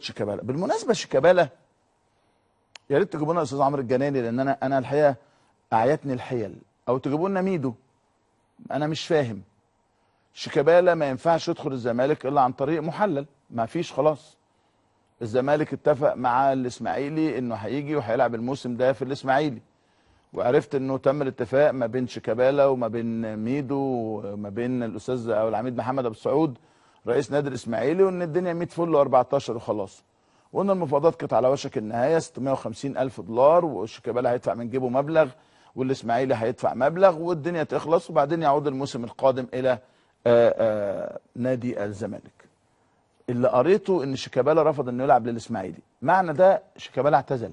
شيكابالا. بالمناسبة شيكابالا يا ريت تجيبوا لنا الاستاذ عمرو الجناني، لان انا الحقيقة اعيتني الحيل، او تجيبوا لنا ميدو، انا مش فاهم. شيكابالا ما ينفعش يدخل الزمالك الا عن طريق محلل، ما فيش خلاص. الزمالك اتفق مع الاسماعيلي انه هيجي وهيلعب الموسم ده في الاسماعيلي، وعرفت انه تم الاتفاق ما بين شيكابالا وما بين ميدو وما بين الاستاذ او العميد محمد ابو سعود رئيس نادي الاسماعيلي، وان الدنيا 100 فل و14 وخلاص، وان المفاوضات كانت على وشك النهاية 650 الف دولار، وشيكابالا هيدفع من جيبه مبلغ والاسماعيلي هيدفع مبلغ، والدنيا تخلص، وبعدين يعود الموسم القادم الى نادي الزمالك. اللي قريته ان شيكابالا رفض انه يلعب للاسماعيلي، معنى ده شيكابالا اعتزل.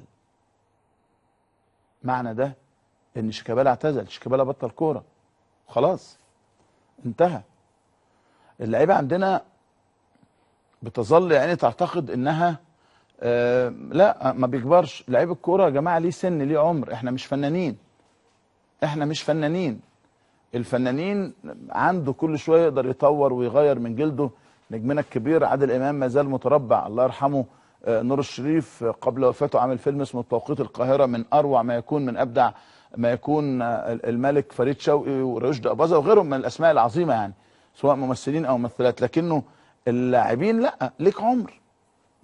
معنى ده ان شيكابالا اعتزل، شيكابالا بطل كورة خلاص، انتهى. اللعيبة عندنا بتظل يعني تعتقد انها لا ما بيكبرش. لعيب الكورة يا جماعة ليه سن، ليه عمر، احنا مش فنانين، احنا مش فنانين. الفنانين عنده كل شوية يقدر يطور ويغير من جلده. نجمنا الكبير عادل امام ما زال متربع، الله يرحمه. نور الشريف قبل وفاته عامل فيلم اسمه توقيت القاهرة، من اروع ما يكون، من ابدع ما يكون. الملك فريد شوقي ورشدي اباظة وغيرهم من الاسماء العظيمة، يعني سواء ممثلين او ممثلات. لكنه اللاعبين لا، ليك عمر.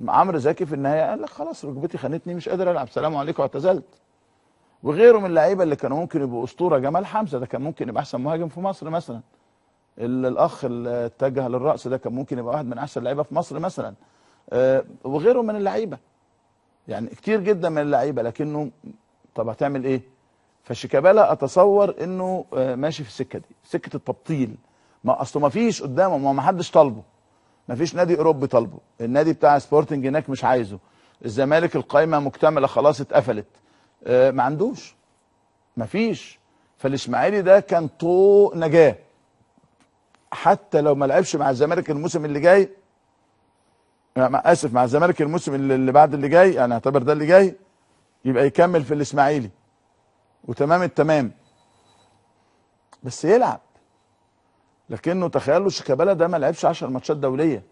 عمرو زكي في النهاية قال لك خلاص ركبتي خانتني مش قادر العب، سلام عليكم واعتزلت. وغيره من اللعيبة اللي كانوا ممكن يبقوا اسطورة، جمال حمزة ده كان ممكن يبقى احسن مهاجم في مصر مثلا. الاخ اللي اتجه للرأس ده كان ممكن يبقى واحد من احسن اللعيبة في مصر مثلا. وغيره من اللعيبة، يعني كتير جدا من اللعيبة. لكنه طب هتعمل ايه؟ فشيكابالا اتصور انه ماشي في السكة دي، سكة التبطيل. ما اصله ما فيش قدامه، ما حدش طالبه، ما فيش نادي اوروبي طالبه، النادي بتاع سبورتنج هناك مش عايزه، الزمالك القايمة مكتملة خلاص اتقفلت، ما عندوش، ما فيش. فالاسماعيلي ده كان طوق نجاه، حتى لو ما لعبش مع الزمالك الموسم اللي جاي، اسف مع الزمالك الموسم اللي بعد اللي جاي، يعني اعتبر ده اللي جاي، يبقى يكمل في الاسماعيلي وتمام التمام، بس يلعب. لكنه تخيلوا شيكابالا ده ما لعبش 10 ماتشات دولية.